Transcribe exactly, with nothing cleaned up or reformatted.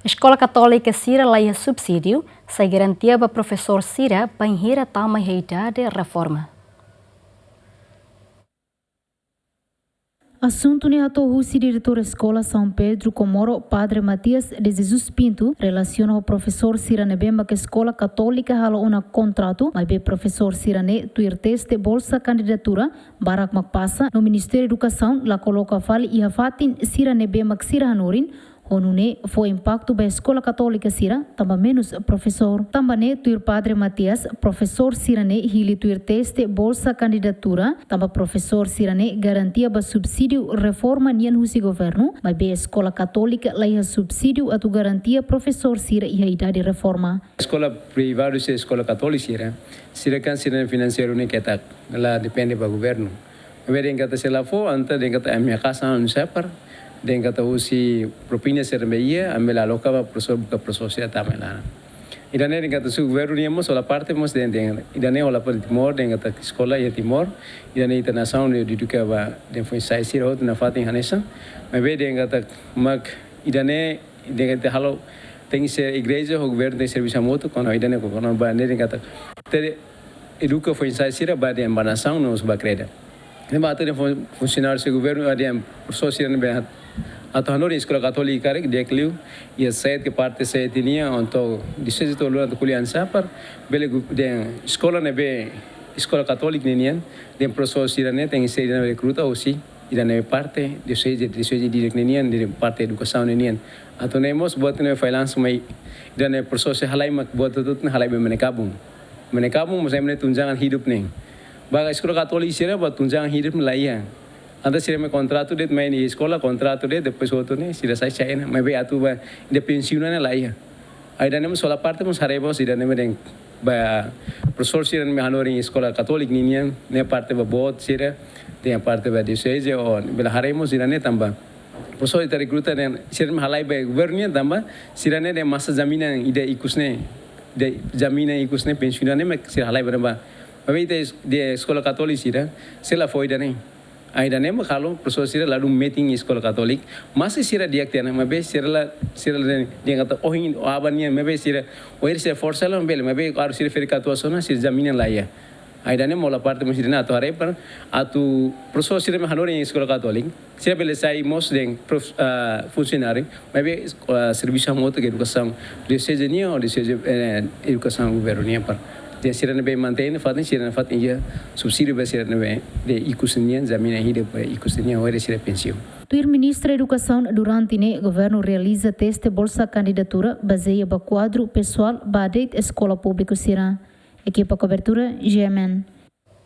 Eskola Katólika sira la iha subsídiu, sai garantia ba profesór sira bainhira tama iha idade reforma. Asuntu ne'e hato'o husi diretór eskola São Pedro Comoro, Padre Matias de Jesus Pinto, relasiona ho profesór sira ne'ebé mak eskola Katólika halo ona kontratu, maibé profesór sira-ne'e tuir teste bolsa kandidatura, barak mak pasa, no Ministériu Edukasaun la koloka fali iha fatin sira ne'ebé mak sira hanorin, ho nune'e fó impaktu ba eskola Katólika sira, tanba menus profesór. Tanba ne'e tuir Padre Matias, profesór sira-ne'e hili tuir teste bolsa kandidatura, tanba profesór sira-ne'e garantia ba subsídiu reforma nian husi governu, maibé eskola Katólika la iha subsídiu atu garantia profesór sira iha idade reforma. Eskola privadu se eskola Katólika sira, sira kan sira-nia finanseiru ne'e ketak, la depende ba governu. Maibé dehan katak se la fó, entaun dehan katak ami-nia kasa anu sapar, dehan katak husi propina sira ne'ebé iha, ami la aloka ba profesór, buka profesór sira tama iha laran. Ida-ne'e dehan katak husi governu nian mós hola parte mós dehan, dehan, ida-ne'e hola parte Timor, dehan katak eskola iha Timor, ida-ne'e ita nasaun ne'e dedika ba dehan foin-sa'e sira hotu nafatin hanesan. Maibé dehan katak mak ida-ne'e dehan katak halo tenke ser igreja ho governu tenke servisu hamutuk, kuandu ida-ne'e kuandu ba ne'e dehan katak te eduka foin-sa'e sira ba dehan ba nasaun no ba kreda. Ne'ebé atu dehan fun-, funsionáriu sira governu, ah, dehan profesór sira ne'ebé atu hanorin eskola Katólika karik di'ak liu, iha sete ke parte sete nian, entaun dioseze tolu atu ko'alia anu sapar, bele gu-, dehan eskola ne'ebé eskola Katólika ninian, dehan profesór sira-ne'e tenke ser ida-ne'e rekruta husi ida-ne'e parte dioseze, dioseze direk ninian, dehan parte edukasaun ninian. Atu nune'e mós buat ne'e failansu mai ida-ne'e profesór sira halai mak buat hotu-hotu ne'e halai ba Menekabun. Menekabun mós ami-nia tunjangan hidup ne'e. Ba eskola Katólika sira ba tunjangan hidup ne'e la iha. Entaun sira mai kontratu de'it, mai iha eskola kontratu de'it, depois hotu ne'e sira sai-sai ona. Maibé atu ba ida pensiun ne'e la iha. Ida-ne'e mós hola parte mós haree mós ida-ne'e dehan ba profesór sira ne'ebé hanorin eskola Katólika ninian, ne'e parte ba boot sira, dehan parte ba dioseze, ou bele haree mós ida-ne'e tanba profesór ita rekruta dehan sira ne'e halai ba governu nian tanba sira-ne'e dehan masa jaminan ida ikus ne'e, dehan jaminan ikus ne'e pensiun ne'e mak sira halai ba ne'ebá. Maibé ita es-, dehan eskola Katólika sira, sira la fó ida-ne'e. Ida-ne'e mak halo profesór sira ladún metin eskola Katólika, masa sira di'ak tiha ona, maibé sira la, sira la dehan, dehan katak ohin ou aban nian, maibé sira, ohin sira forsa la bele, maibé agora sira ferik atuasaun ona, sira jaminan la iha. Ida-ne'e mós hola parte mós ida-ne'e atu haree para atu profesór sira ne'ebé hanorin eskola Katólika, sira bele sai mós dehan prof-, ah, funsionáriu, maibé, ah, servisu hamutuk ho edukasaun dioseze nian ou dioseze, eh, edukasaun governu nian para dehan sira ne'ebé mantein fatin, sira ne'e fatin iha subsídiu ba sira ne'ebé dehan ikus nian, jaminan hidup ba ikus nian, ohin sira pensiun. Tuir Ministra Edukasaun, durante ne'e governu realiza teste bolsa kandidatura bazeia ba kuadru pesoál ba de'it eskola públiku sira. Ekipa kobertura, G M N.